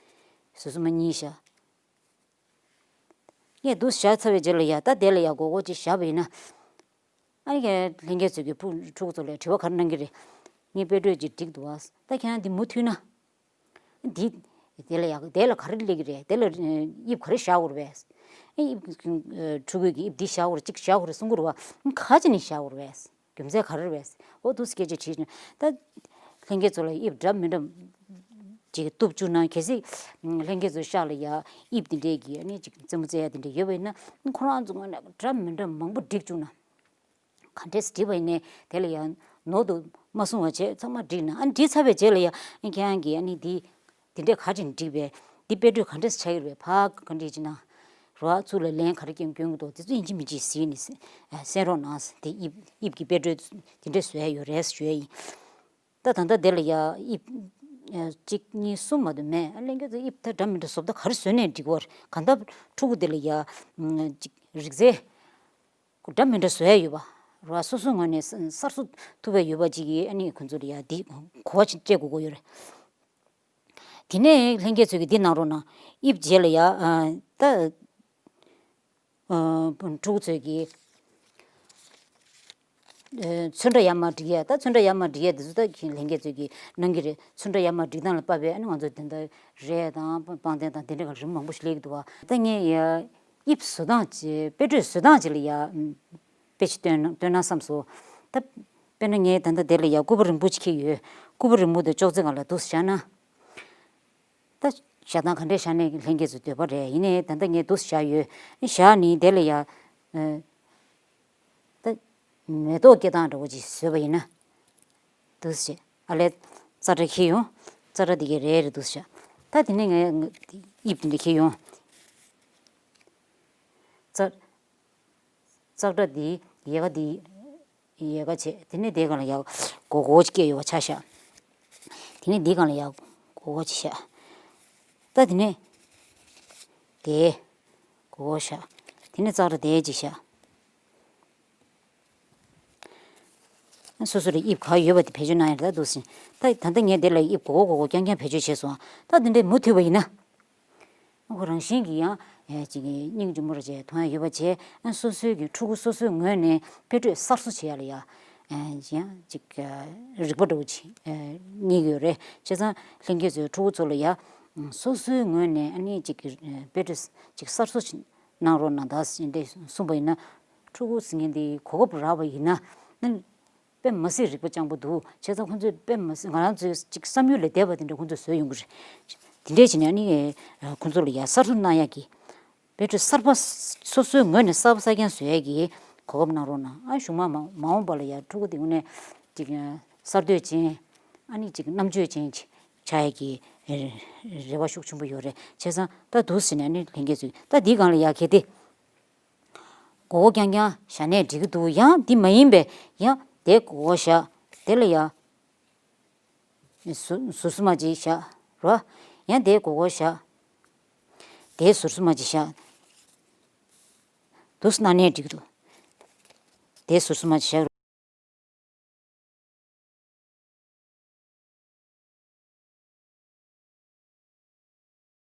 ཟུར་གསུམ་མ་གཉིས་བཞག་ངས་འདུག་བཞག་ཚར་བའི་རྗེས་ལ་ཡ་ད་དེ་ལ་ཡ་སྒོར་སྒོར་ཅིག་བཞག་པ་ཡིན་ན། ཨ་ནི་ཁྱེད་ལྷན་རྒྱས་ཚོས་ཀྱི་ཕྲུ་ཕྲུ་གུ་ཚོ་ལ་དྲི་བ་ག་རེ་གནང་གི་རེད། ངས་དཔེ་སྤྲོད་ཅིག་འགྲིག་འདུག་ཨ། ད་ཁྱེད་རང་འདི་མུ་མཐུད་ན། འདི། དེ་ལ་ཡག་དེ་ལ་ག་རེ་སླེབས་ཀྱི་རེད། དེ་ལ་དབྱིབས་ག་རེ་བཞག་དགོས་རེད་པས། ཨེ་དབྱིབས་ཕྲུ་གུ་གི་དབྱིབས་འདི་བཞག་དགོས་རེད། གཅིག་བཞག་དགོས་རེད་གསུང་གི་རེད་བ། ག་ཅི་ནས་བཞག་དགོས་རེད་པས། རྒྱུ་མཚན་ག་རེ་རེད་པས། འོ་འདུག་སེ་སྐད་ཆ་དྲིས་ནས་ད། ལྷན་རྒྱས་ཚོ་ལ་དབྱིབས་འདྲ་མི་འདྲ་ཅིག་གཏུབ་བཅུག་ན། གལ་སྲིད་ལྷན་རྒྱས་ཚོ་ཤག་ལ་ཡ་དབྱིབས་འདི་འདྲས་ཀྱི་ཨ་ནི་ཅིག་རྩེད་མོ་རྩེ་ཡ་འདི་འདྲས་ཡོད་པ་ཡིན་ན། ཁོ་རང་ཚོ་ངོས་ནས་འདྲ་མི་འདྲ་མང་པོ་སྒྲིག་བཅུག་ན། ག་འདྲས་སྒྲིག་པ་ཡིན་ནའི་དེ་ལ་ཡང་ནོར་དུ་མ་སོང་བ་བྱས་ཚང་མ་སྒྲིག་ན། ཨ་ནི་སྒྲིག་ཚར་བའི་རྗེས་ལ་ཡང་ཨ་ཁྱེད་རང་གིས་ཨ་ནི་འདི་འདི་འདྲས་ག་ཅིག་སྒྲིག་པས། འདི་དཔེ་སྤྲོད་ག་འདྲས་ཆགས་ཀྱི་རེད། ཕར་ག་འདྲས་ཅིག་ན་རོགས་ཚུར་ལ་ལན་ག་རེ་སྐྱོན་སྐྱོན་གྱི་འདུག་དེ་ཚོ་ཡིན་གཅིག་མིན་གཅིག་གཟིགས་ནས་གསན་རོགས་གནང་། དེ་དབྱིབས་དབྱིབས་ཀྱི་དཔེ་སྤྲོད་འདི་འདྲས་བཟོ་ཡ་ཡོད་རེད་ཞུ་ཡ་ཡིན། ད་ད་ལྟ་དེ་ལ་ཡ་དབྱིབས་གཅིག་གཉིས་གསུམ་མ་གཏོགས་མེད། ཨ་ལྷན་རྒྱས་ཚོ་དབྱིབས་ད་འདྲ་མི་འདྲ་བཟོ་ལྟ་ག་རེ་བཟོས་ནས་འགྲིག་གི་རེད། གང་ལྟར་ཕྲུ་གུ་དེ་ལ་ཡ་ཅིག་རིག་རྩལ། འདྲ་མི་འདྲ་བཟོ་ཡ་ཡོད་པ་རེད་བ། སོ་སོའི་ངོས་ནས་གསར་གསོ་ཐུབ་པ་ཡོད་པ་ཅིག་གིས་ཨ་ནི་ཁོང་ཚོ་ལ་ཡ་འདི་གོ་བ་ཅིག་སྤྲད་དགོས་ཀྱི་ཡོད་རེད། དེ་ནས་ལྷན་རྒྱས་ཚོས་ཀྱི་འདི་གནང་རོགས་གནང་། དབྱིབས་རྗེས་ལ་ཡ་ཨ་ད་ཨ་ཕྲུ་གུ་ཚོས་ཀྱི་ཨ་ཚོན་ཁྲ་ཡར་མར་སྒྲིག་ཡ། ད་ཚོན་ཁྲ་ཡར་མར་སྒྲིག་ཡ་དེ་ཚོ་ད་ལྷན་རྒྱས་ཚོས་ཀྱི་གནང་གི་རེད། ཚོན་ཁྲ་ཡར་མར་སྒྲིག་སྟངས་ལ་དཔག་པའི་ཨ་ནི་ང་ཚོ་དེ་འདྲ་རས་དང་པང་གདན་དང་དེ་འདྲ་ག་རིམ་མང་པོ་ཞིག་སླེབས་ཀྱི་འདུག་བ། ད་ངས་ཡ། དབྱིབས་བཟོ་སྟངས་ཀྱི་དཔེ་སྤྲོད་བཟོ་སྟངས་ཀྱི་ལ་ཡ། དཔེ་ཞིག་སྟོན་ན་སྟོན་ན་བསམ་སོང་། ད། དཔེར་ན་ངས་ད་ལྟ་དེ་ལ་ཡ་སྐུད་པ་རིང་པོ་ཅིག་འཁྱེར་ཡོད། སྐུད་པ་རིང་པོ་དེ་ཅོག་ཙེ་སྒང་ལ་འདུག་སེ་བཞག་ན། ད། བཞག་སྟངས་ག་འདྲས་བཞག་ནས་ལྷན་རྒྱས་ཚོའི་འདོད་པ་རེད། ཡིན་ནའི་ད་ལྟ་ངས་འདུག་སེ་བཞག་ཡོད། བཞག་ནི་དེ་ལ་ཡ། ད། མེ་ཏོག་སྐྱེ་སྟངས་འདྲ་བོ་ཅིག་བཟོས་པ་ཡིན་ན། འདུག་སེ། ཨ་ལས། ཙག་སྒྲ་འཁྱེར་ཡོང་། ཙག་སྒྲ་འདི་གའི་རེ་རེ་འདུག་སེ་བཞག་ད་དེ་ནས་ངས་དབྱིབས་དེ་འདྲ་འཁྱེར་ཡོང་། ཙག་ཙག་སྒྲ་འདི་ཡལ་ག་འདི་ཡལ་ག་བྱས། དེ་ནས་དེའི་སྒང་ལ་ཡ་སྒོར་སྒོར་ཅིག་སྐྱེས་ཡོད་པ་ཆ་བཞག་དེ་ནས་འདིའི་སྒང་ལ་ཡ་སྒོར་སྒོར་ཅིག་བཞག་ད་དེ་ནས་དེ་སྒོར་སྒོར་བཞག་དེ་ནས་ཙག་སྒྲ་དེ་ཅིག་བཞག་སོ་སོ་ལ་དབྱིབས་ག་ཡོད་པ་དེ་བེད་སྤྱོད་གནང་ཡ་རེད། ད་འདུག་སེ། ད་ད་ལྟ་ངས་དེ་ལ་དབྱིབས་སྒོར་སྒོར་སྒོར་སྒོར་རྐྱང་རྐྱང་བེད་སྤྱོད་བྱས་སོང་། ད་དེ་འདྲའི་མུ་མཐུད་པ་ཡིན་ན། ཁོ་རང་བཞིན་གྱིས་ཡང་ཨེ་ཅིག་སྙིང་རྗེ་མོ་རེ་བྱས་མཐོང་ཡ་ཡོད་པ་བྱས། ཨ་སོ་སོའི་གི་ཕྲུ་གུ་སོ་སོའི་ངོས་ནས་དཔེ་སྤྲོད་གསར་བཟོ་བྱེད་ཡ་ལ་ཡ་ཨེ་ཡང་ཅིག་ཨེ་རིག་པ་འདྲ་བོ་ཅིག་ཨེ་རྙེད་ཀྱི་ཡོད་རེད། བྱས་ཙང་ལྷན་རྒྱས་ཚོས་ཕྲུ་གུ་ཚོ་ལ་ཡ་ཨ་སོ་སོའི་ངོས་ནས་ཨ་ནི་ཅིག་ཨེ་དཔེ་སྤྲོད་ཅིག་གསར་བཟོ་ཅིག་གནང་རོགས་གནང་དང་ཞེས་འདྲ་གསུངས་པ་ཡིན་ན། ཕྲུ་གུ་ཟེར་མཁན་འདི་གོ་སྐབས་རག་པ་ཡིན་ན། ཨ་ དཔེ་མི་སྲིད་རིག་པ་སྤྱང་པོ་འདུག་བྱས་ཙང་ཁོང་ཚོས་དཔེ་མི་སྲིད་ང་རང་ཚོའི་ཅིག་བསམ་ཡུལ་ལས་འདས་པ་དེ་འདྲ་ཁོང་ཚོས་བཟོས་ཡོང་གི་རེད། དེ་འདྲས་བྱས་ནས་ཨ་ནི་ཁོང་ཚོ་ལ་ཡ་གསར་གཏོད་གནང་ཡག་གི་དཔེ་ཁྲིད་གསར་པ་སོ་སོའི་ངོས་ནས་གསར་པ་གསར་རྐྱང་བཟོ་ཡག་གི་གོ་སྐབས་གནང་རོགས་གནང་། ཨ་གཞུག་མ་མ་མ་འོངས་པ་ལ་ཡ་ཕྲུ་གུ་དེ་དངོས་གནས་ཅིག་གསར་གཏོད་ཅན་ཨ་ནི་ཅིག་རྣམ་དཔྱོད་ཅན་ཆགས་ཡག་གི་རེ་བ་ཤུགས་ཆེན་པོ་ཡོད་རེད། བྱས་ཙང་ད་འདུག་ཟེར་ནས་ཨ་ནི་ལྷན་རྒྱས་ཚོས་ད་འདིའི་སྒང་ལ་ཡ་གལ་ཏེ། མགོ་སྐོར་རྐྱང་རྐྱང་བཞག་ནས་འགྲིག་གི་འདུག་ཡང་འདི་མ་ཡིན་པའི་ཡང་དེ་མགོ་སྐོར་བཞག་དེ་ལ་ཡ་ཟུར་ཟུར་སུ་མ་ཅིག་བཞག་རོ། ཡང་དེ་མགོ་སྐོར་བཞག་དེ་ཟུར་སུ་མ་ཅིག་བཞག་འདུག་སེ་གནང་ནས་འགྲིག་གི་འདུག་དེ་ཟུར་སུ་མ་ཅིག་བཞག་